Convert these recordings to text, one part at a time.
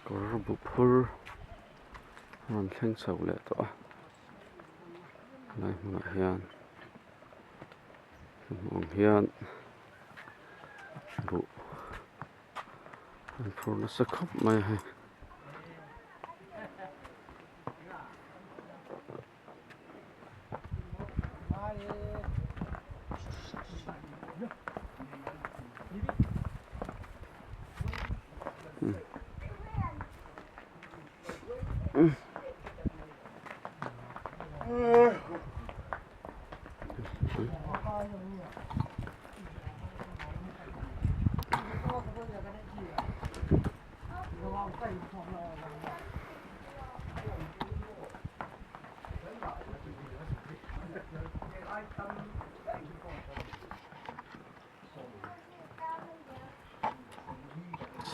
Kawr buh phur a rawn thleng chho leh tawh a helai hmunah hian hmu ang hian buh an phur nasa khawp mai a hei.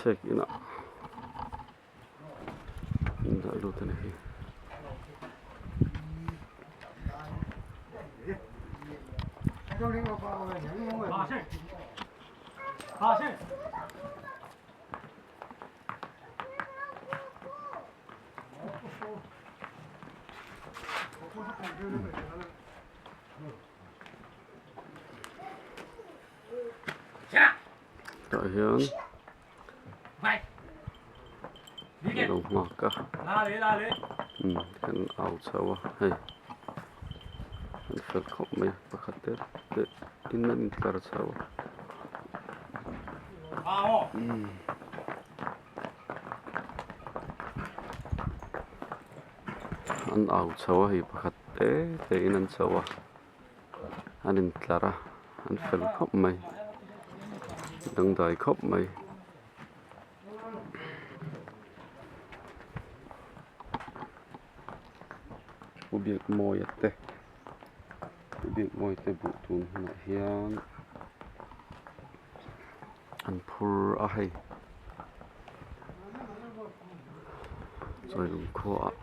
Chhek inah an dah lut a ni hi. Tah hian an lo nghak a umm kan au chho a hei an fel khawp mai pakhat te te in an intlar chho a umm. An au chho a hei pakhat te te in an chho a an intlar a an fel khawp mai dangdai khawp mai. Pu Biakmawia te Pu Biakmawia te buh tun hunah hian an phur a hei chawilung khuaah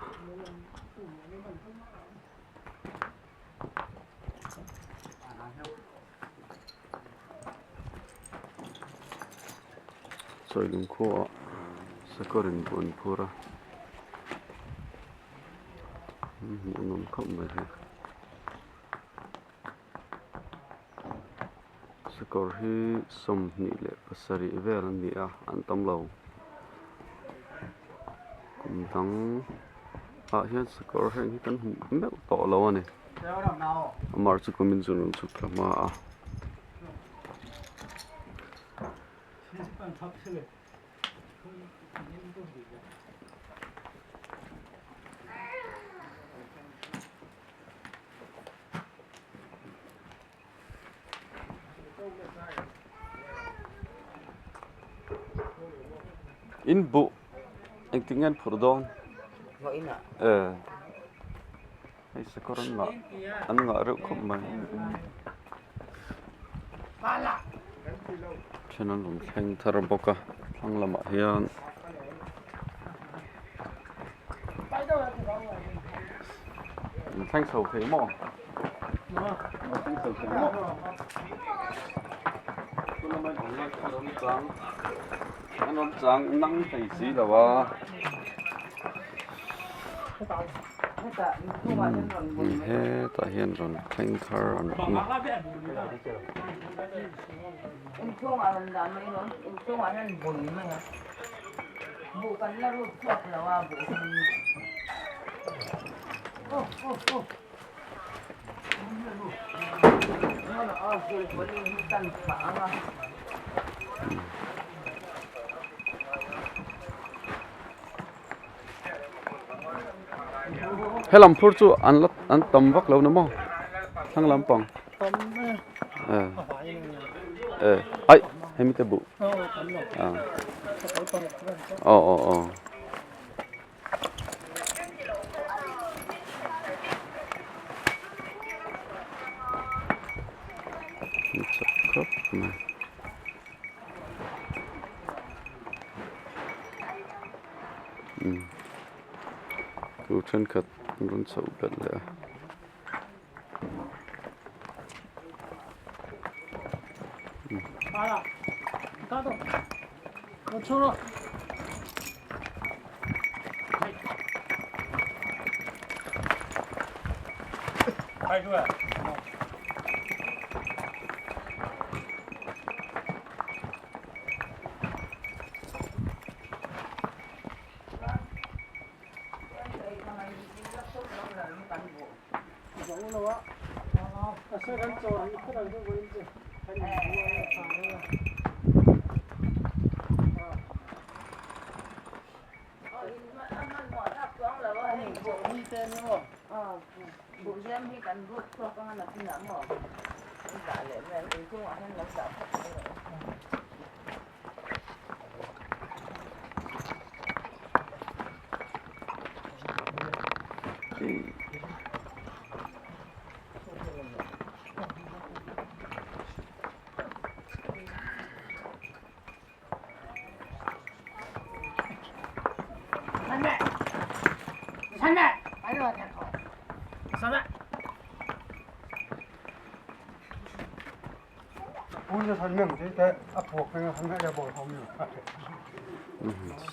chawilung khuaah sakawr in buh an phur a hmuh nuam khawp mai hei. Sakawr hi 27 vel an ni a an tam lo kum dang ah hian sakawr heng hi kan hmu meuh tawh lo a ni amah chu kumin chu rawn chhuk thla hma a. In buh engtin nge an phurh dawn e hei sakawr an ngah an ngah reuh khawp mai then an rawn thleng thar bawk a thlang lamah hian. An thleng chho thei maw? An thleng chho thei maw? An rawn chang an rawn chang nang thei si lo a. Hetah hian rawn thleng thar an awm a. Helam phur chu an la an tam vak lo na maw thlang lampang e aih hemi te buh aw aw aw. Chak khawp mai. Umm tu thenkhat an rawn chhoh belh leh a.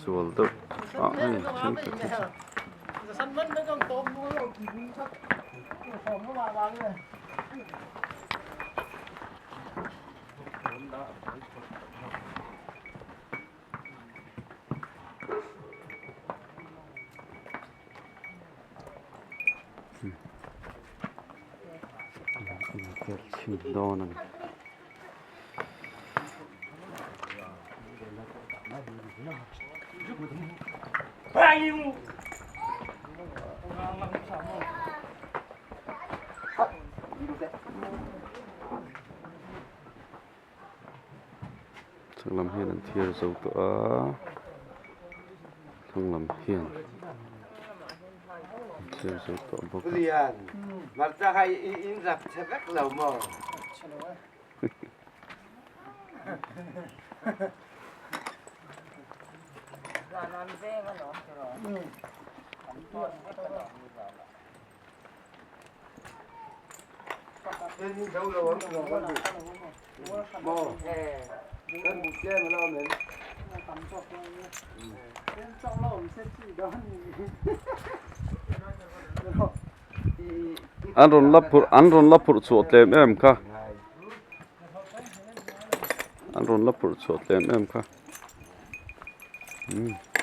Sual deuh ah hei thenkhat hi chu. Chhin dawn a ni. Chhak lam hian an thiar zo tawh a thlang lam hian an thiar zo tawh bawk a. An rawn la phurh an rawn la phurh chhuah tlem em kha an rawn la phurh chhuah tlem em kha umm.